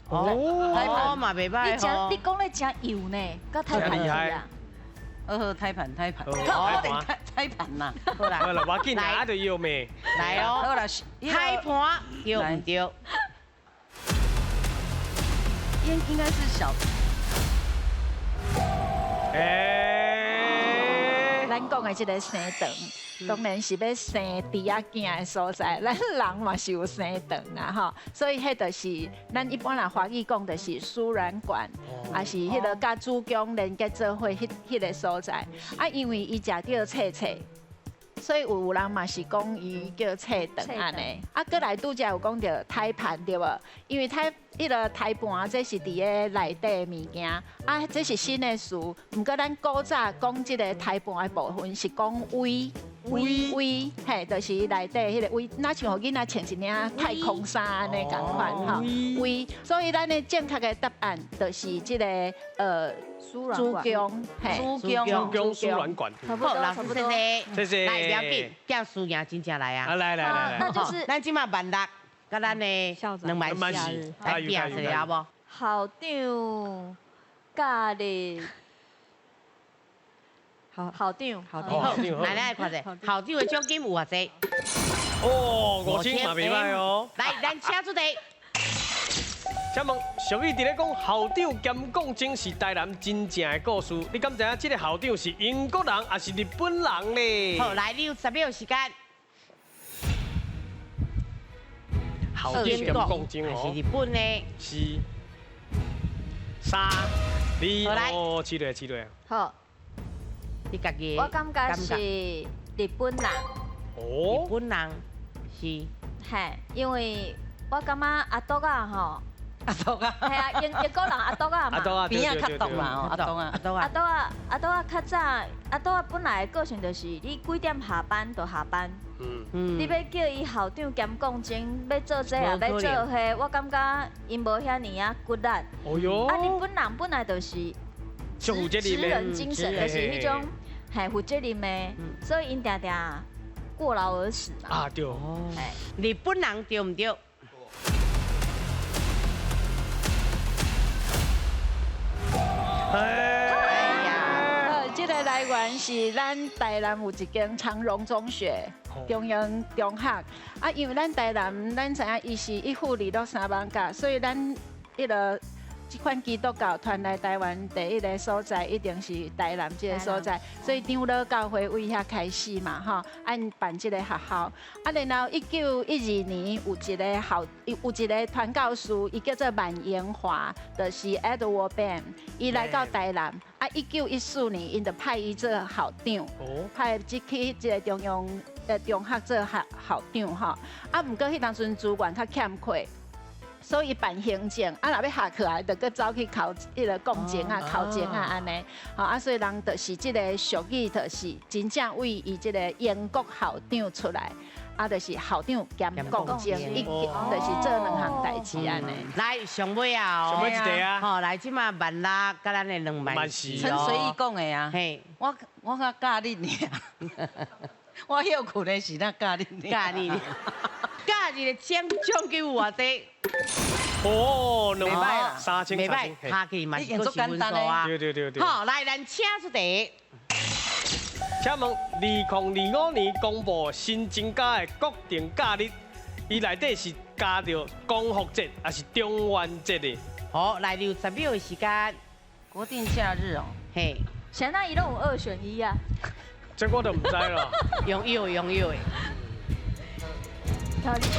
哦。胎盤嘛袂歹吼。你講咧誠幼呢，佮胎盤啊。好，胎盤，胎盤，可能胎盤啦。好啦，好啦，無要緊啦，啊就要命。來哦，好啦，胎盤對毋對？應該是小。欸。咱講的這个生腸，當然是欲生豬仔囝的所在，咱人嘛是有生腸啊吼，所以彼就是咱一般人華語講就是輸卵管，也是彼个佮子宮連結做伙彼个所在。啊，因為伊食著脆脆，所以有人嘛是講伊叫脆腸按呢。啊，閣來拄才有講著胎盤對無？因為胎彼个胎盤這是佇咧內底的物件，啊，這是新的詞。毋過咱古早講這个胎盤的部分是講胃，胃胃，嘿，就是內底彼个胃，若像予囡仔穿一領太空衫按呢仝款吼，胃。所以咱的正確的答案就是這个子宮，子宮，子宮輸卵管。好，老師謝謝，謝謝。來，不要緊，叫輸贏真正來啊！來來來來，那就是咱這馬16,000，佮咱的24,000來拼一下好無？校長佮你，校長，好，來來看者，校長的獎金有偌濟？哦，5000嘛袂䆀哦。來，咱請出題。請問俗語佇咧講校長兼講鐘是台南真正的故事，你敢知影這个校長是英國人抑是日本人咧？好，來，你有10秒時間。校長兼講鐘哦，是日本的。是。3、2、哦，試落試落。好。你家己。我感覺是日本人。哦。日本人是。嘿，因為我感覺阿篤仔吼。阿篤仔，係啊，英國人阿篤仔嘛，邊仔較毒嘛，阿篤仔，阿篤仔，阿篤仔，阿篤仔較早，阿篤仔本來的個性就是你幾點下班就下班，你欲叫伊校長兼講鐘，欲做這也欲做彼，我感覺𪜶無遐爾仔骨力。哦喲，啊，日本人本來就是職人精神，就是彼種係負責任的，所以𪜶定定過勞而死嘛。啊對，日本人對毋對？哎呀，這个來源是咱台南有一間長榮中學、中央中學啊，因為咱台南，咱知影伊是一府二鹿三艋舺，所以咱彼个這款基督教傳來台灣第一个所在，一定是台南這个所在，所以長老教會為遐開始嘛，吼，按辦這个學校。啊，然後1912年有一个校，有一个傳教士，伊叫做萬榮華，就是 Edward Bain，伊來到台南。啊，1914年，𪜶就派伊做校長，派這去這个中央的中學做校校長吼。啊，毋過彼當陣資源較欠缺。所以辦行政，啊，若欲學起來，就閣走去考彼个鋼琴啊、考證啊，按呢，吼啊，所以人就是這个俗語，就是真正為伊這个英國校長出來，啊，就是校長兼鋼琴，伊就是做兩項代誌按呢。來，上尾啊，上尾一題啊，吼，來，這馬萬六佮咱的2萬四。陳隨意講的啊，嘿，我較教你爾，我歇睏的時陣教你，教你，教一个獎獎金有偌濟？哦，兩萬三千，袂歹，下去嘛是閣是分數啊。對對對對。好，來，咱請出題。請問，2025年公布新增加的國定假日，伊內底是加著光復節還是中元節的？好，來留10秒的時間。國定假日哦。嘿。誰那伊攏有2選1啊？這我就毋知啦。用藥用藥的。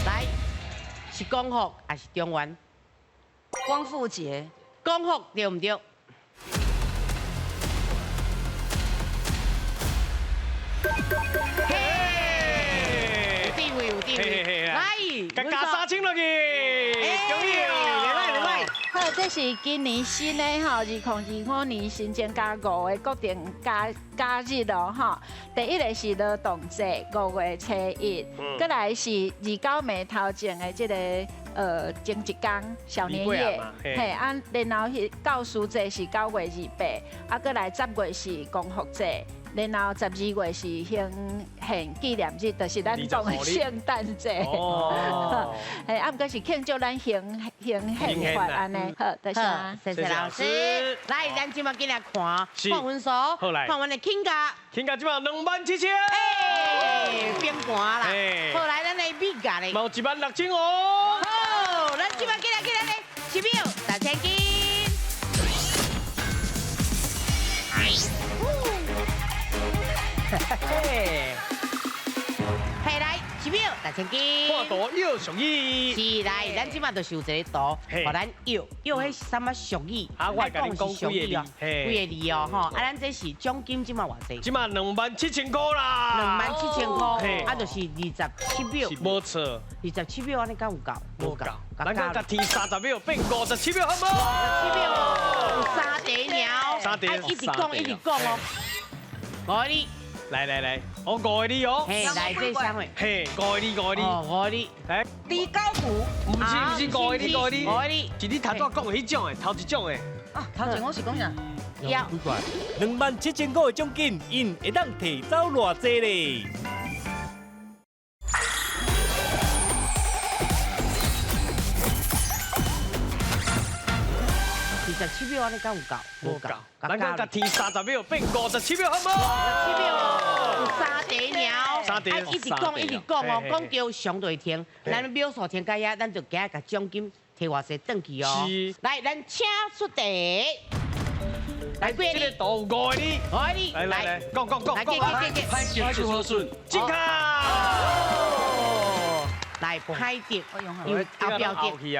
來。是光復還是中元？光復節，光復對毋對？嘿，有地位有地位，來，加3000落去，恭喜！來來來，好，這是今年新的吼，2025年新增加5个國定假日咯吼。第一个是勞動節，5月初1，閣來是29暝頭前的這個前一天小年夜，嘿啊，然後彼教師節是9月28，啊，閣來10月是光復節，然後12月是興獻紀念日，就是咱講的聖誕節。哦，嘿，啊，毋過是慶祝咱興獻法按呢。好，多謝，謝謝老師。來，咱這馬緊來看，看分數，看阮的請假，請假這馬27000，哎，變盤啦。好，來，咱的米價咧，嘛有16000哦。好，咱這馬緊來緊來咧，10秒大千金。嘿，來10秒大千金。看圖臆俗語。是來，咱這馬就是有一个圖，予咱臆，臆彼是啥物俗語？啊，我會共你講幾个字，幾个字哦，吼。啊，咱這是獎金，這馬偌濟？這馬27000塊啦。27000塊，啊，就是27秒。無錯。27秒按呢敢有夠？無夠。咱閣添30秒，變57秒，好無？57秒，有3題爾。3題。一直講，一直講哦。5个字。來來來，我5个字哦。嘿，來這啥物？嘿，5个字，5个字。哦，5个字。來，豬狗牛。毋是毋是，5个字，5个字。5个字。是你頭拄仔講的彼種的，頭一種的。啊，頭前我是講啥？要。27000塊的獎金，𪜶會當提走偌濟咧？27秒按呢敢有夠？無夠。咱閣共添30秒，變57秒，好無？57秒，有3題爾。3題。一直講，一直講哦，講著上就會停。咱秒數停到遐，咱就今日共獎金提偌濟轉去哦。是。來，咱請出題。來，幾個字？這個圖有5个字。5个字。來來來，講講講。來，給給給。歹得出好順。正確。來，歹得，因為後壁得，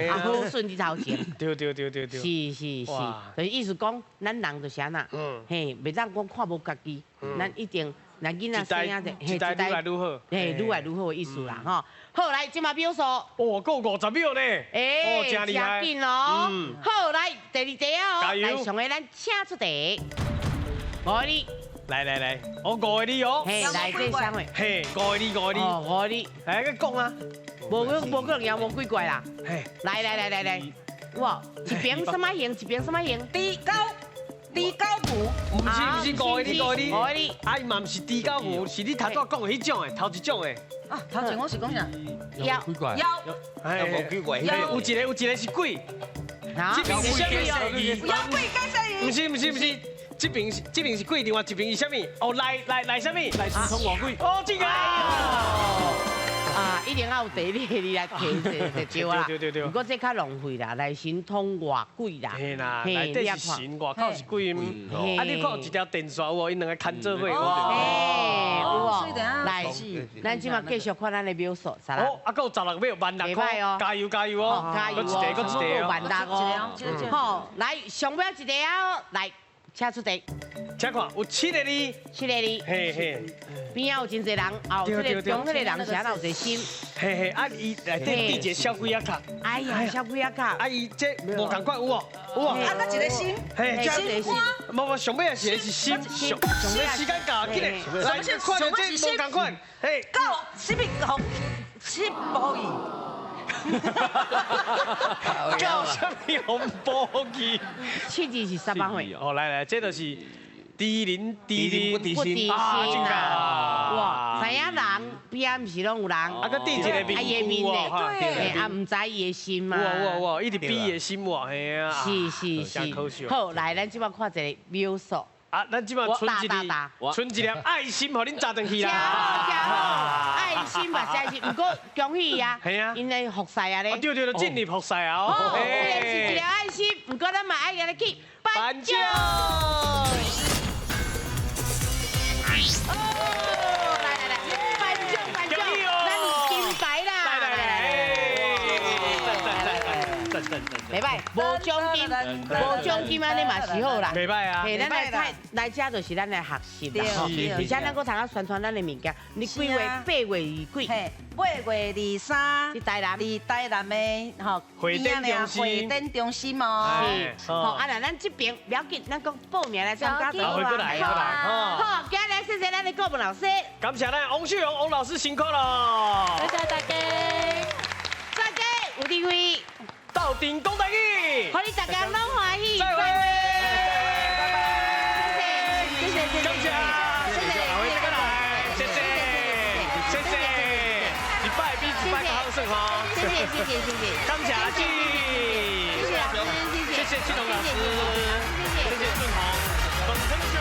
啊好順佇頭前。對對對對對。是是是，就是意思講，咱人就是按怎，嘿，袂當講看無家己，咱一定，咱囡仔生啊，一代愈來愈好，嘿，愈來愈好的意思啦，吼。好，來，這馬秒數。哦，閣有50秒呢。欸，真厲害。真緊哦。好，來，第二題哦，來，上個咱請出題。5個字。來來來，我5個字哦。嘿，來這啥物？嘿，5個字，5個字。哦，5個字。來，閣講啊。無無可能妖魔鬼怪啦。嘿，來來來來來，哇，一邊什麼形？一邊什麼形？豬狗，豬狗牛。毋是毋是，5個字，5個字。5個字。啊，伊嘛毋是豬狗牛，是你頭拄仔講的彼種的，頭一種的。啊，頭前我是講啥？妖。妖。妖魔鬼怪。有一个有一个是鬼。這邊是啥物？妖鬼加細魚。毋是毋是毋是。這邊是這邊是鬼，另外一邊是啥物？哦，來來來啥物？來神通外鬼。哦，這個。啊，啊，一定要有第二个你来提者就对啦。对对对。不过这较浪费啦，内神通外鬼啦。嘿啦，内底是神，外口是鬼。啊，你看有一条电线有无？𪜶两个牵做伙。哦，有哦。来，咱这马继续看咱的秒数，哦，啊，阁有16秒，16000块哦，加油加油哦，加油哦，一个，阁一个哦，16000哦。好，来，上尾一个啊，来，请出题。请看，有7个字。7个字。嘿嘿。边仔有真济人，后这个中这个人是安怎有一个心？嘿嘿，啊伊内底滴一个小鬼仔卡。哎呀，小鬼仔卡。啊伊这无仝款有无？有无？啊，那一个心。嘿，一个心。无无，上尾是是心，上上尾时间到，紧来，来，看到这无仝款，嘿。到什么红？七宝鱼。到什么红宝鱼？七字是18岁。哦，来来，这就是。低人低人不低心啊！哇，知影人边仔毋是拢有人？啊，阁递一个面具哦，对，啊，毋知伊的心嘛。哇哇哇，一直比伊的心哇，嘿啊。是是是。好，来，咱这摆看一个描述。啊，咱这摆存一粒，存一粒爱心，予恁炸转去啦。真好，爱心嘛是爱心，不过恭喜啊，系啊，𪜶咧复赛啊咧。对对对，进入复赛啊。哦，这是一粒爱心，不过咱嘛爱共你去颁奖。哦，来来来，颁奖颁奖，咱有金牌啦！来来来，赞赞赞赞赞赞！袂歹，无奖金，无奖金按呢嘛是好啦。袂歹啊！嘿，咱来来遮就是咱来学习啦，而且咱阁通啊宣传咱的物件。你几月？8月2几？8月23。伫台南。伫台南的吼，会展中心。会展中心哦。是。好，啊那咱这边不要紧，咱阁报名来参加就好啊。过来，过来。好，今日谢谢咱的顾问老师。感谢咱王秀荣王老师辛苦了。多谢大家。大家有智慧。斗阵讲台语。予你大家拢欢喜。再会。谢谢，谢谢，感谢，谢谢，再来，谢谢，谢谢，一摆比一摆较好耍吼。谢谢，谢谢，谢谢。感谢阿姊，谢谢老师，谢谢，谢谢庆龙老师，谢谢俊宏，本坑兄。